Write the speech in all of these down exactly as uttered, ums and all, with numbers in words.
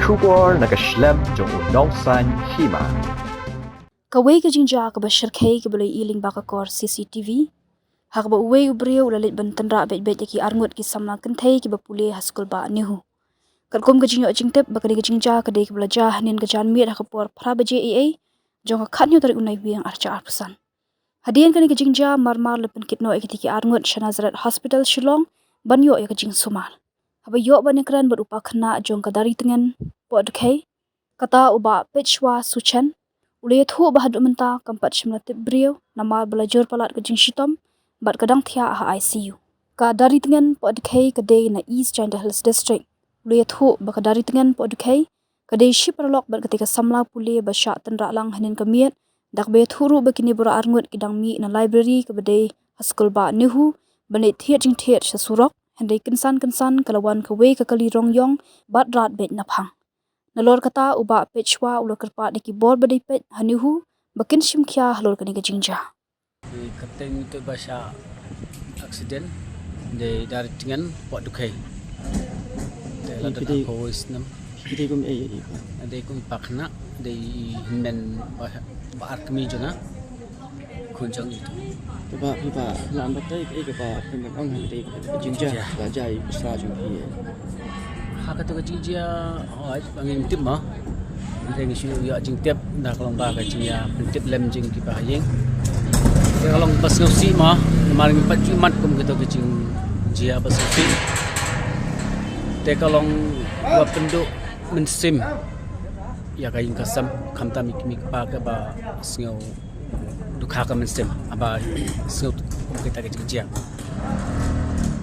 Khubor na ka shlem jong u Nongsaiñ Hima. Kawei ka jingjia kaba shyrkhei kaba la ïohi lyngba ka kor C C T V, ha kaba uwei u briew u la leit ban tynrah beit beit ïa ki arngut ki samla kynthei kiba pule ha skul bah NEHU. Katkum ka jingïoh jingtip ba kane ka jingjia ka dei kaba la jia hynnin ka janmiet ha ka por phra baje eiei jong ka khathynñiew tarik u Naiwieng arhajar arphew san. Hadien kane ka jingjia marmar la pynkit noh ïa kitei ki arngut sha Nazareth Hospital Shillong ban ïoh ïa ka jingsumar. Haba ïoh ban ïakren bad u pakhynnah jong ka Dari Tngen Pohdukhei, kata u Bah Pechwa Suchen, u la ïathuh ba haduh mynta kam pat shym la tip briew namar ba la jur palat ka jingshitom bad ka dang thiah ha I C U. Ka Dari Tngen Pohdukhei ka dei na East Jaintia Hills District. U la ïathuh ba ka Dari Tngen Pohdukhei ka dei shi paralok bad katei ka samla pule ba shah tynrah lang hynnin ka miet, da kaba ïathuh ruh ba kine baroh arngut ki dang mih na library kaba dei ha skul bah NEHU ban leit thied jingthied sha surok, hynrei kynsan kynsan ka la wan kawei ka kali rong ïong bad rat beit na phang. Nalor kata u Bah Pechwa u la kyrpad ïa ki bor ba dei peit ha NEHU ba kin shim khia halor kane ka jingjia. Ki kyrteng ngi to ba shah accident dei Dari Tngen Pohdukhei. Te la don arphew snem. Ki dei kum ei ei. Dei kum i pakhynnah, dei i hynmen ba, ba ar kmie jong nga. Khun jong i to. Te ba phi ba la am ba tei ei kaba phi ban ong ha ka dei ka jingjia ba jia i pisa jong phi. Ha kata ka jingjia, hooid, ba ngim tip mo. Hynrei ngi shu ïoh jingtip na ka long ba ka jingïa pyntip lem jong ki ba ha ïing. Te ka long ba sngewsih mo, namar ngim pat ju mat kum kito ki jingjia ba sngewsih. Te ka long ba pynduh mynsiem ïa ka ïing ka sem, khamtam ïa ki kmie ki kpa kiba sngew dukha ka mynsiem haba sngew kum kita ki jingjia.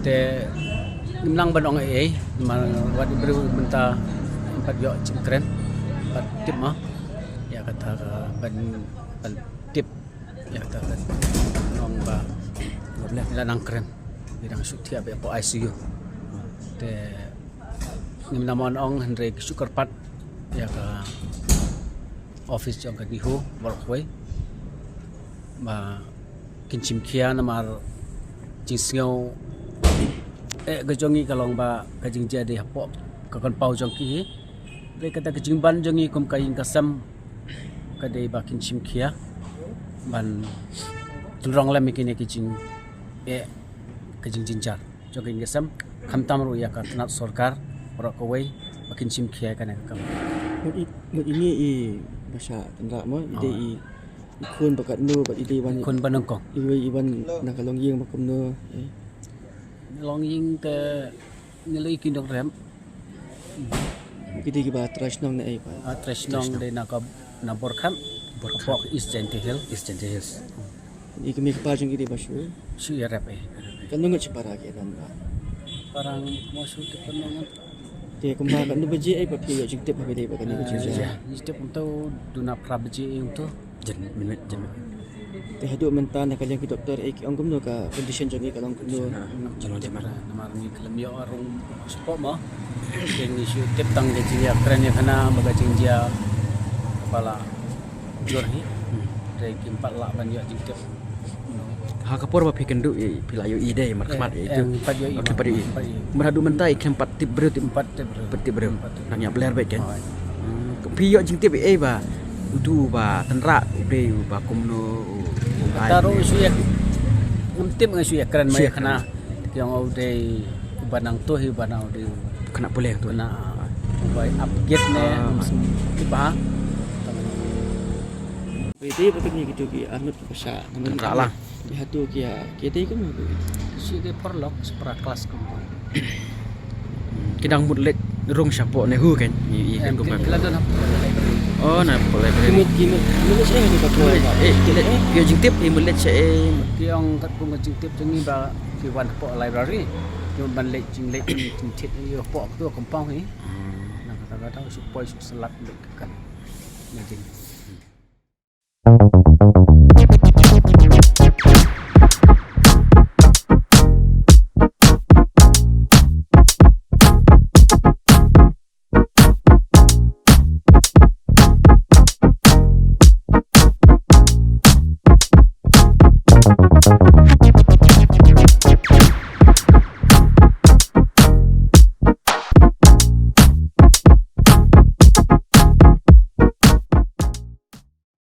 Te ngim nang ban ong ei ei, namar wat i briew mynta pat ïoh jingkren, pat tip mo ïa kata ka ban, ban tip ïa kata ka nong ba la nang kren, i dang shu thiah beit hapoh I C U. Te ngim nang ban ong hynrei ki shu kyrpad ïa ka office jong ka NEHU baroh kawei ba kin shim khia namar jingsngew eh ka jong ngi ka long ba ka jingjia dei hapoh ka compound jong ki hi. Dei kata ka jingban jong ngi kum ka ïing ka sem ka dei ba kin shim khia ban tynrong lem ïa kine ki jing eh ka jingjynjar jong ka ïing ka sem, khamtam ruh ïa ka tnat sorkar baroh kawei ba kin shim khia ïa kane ka kam. Ngi, ngi, ini i ba shah tynrah mo, i dei i khun ba katno, ba i dei wan khun ba nyngkong. I wei i wan na ka longïing ba kumno. Longïing te ngi la i ki nongrep. Ki dei kiba trai shnong ne ei ba? Ah, trai shnong dei na ka, na Borkhat. Borkhat. Hapoh East Jaintia Hills. East Jaintia Hills. I kmie kpa jong ki dei ba shu? Shu ïarep ei. Katno ngut shipara ki don ba? Parang mo shu te katno ngut. Te kumba katno baje ei ba phi ïoh jingtip ha phi dei ba kane ka jingjia? Jingtip kumto duna phra baje ei kumto. Jan minit, jan minit. Te haduh mynta na ka liang ki doktor ei ki ong kumno ka condition jong i ka long kumno? Jan minit. Namar ngi khlem ïoh rung spot mo. Te ngi shu tip tang ka jingïakren ïa kane ba ka jingjia ba la jur hi. Te kim pat lah ban ïoh jingtip. Ha ka por ba phi kynduh i phi la ïohi dei markhmat i tu. Em, pat ïohi. Phi pat ïohi. Mar haduh mynta i khlem pat tip briew, tip. Pat tip briew. Pat tip briew. Nang ïa bler beit kan. Phi ïoh jingtip ei ba utu ba tynrah u dei ba kumno u. Taro shu ïa ngam tip nga shu ïakren ma ïa kane. Ki ong u dei u ba nang tu hi, u ba nang u dei. Kane pule tu. Kane u ba ap git ne. Ki ba. Phi dei ba kini kitu ki arngut ki ba sha. Tynrah lang. Ki hatu ki ïa, ki dei kumno ki? Shi dei paralok, shi para klas kumno. Ki dang mut leit rung shapoh NEHU kan? I, i kan kumno. Ki la don hapoh library. Oh, na hapoh library. Ki mut, ki mut, ki mut leit shaei hapoh? Eh, ki leit, ki jingtip, ki mut leit shaei. Ki ong katkum ka jingtip jong ngi ba ki wan hapoh library. Ki mut ban leit jingleit jingtip ïa hapoh tu compound hi. Na kata kata shu poi shu slat leit kan. Na jing.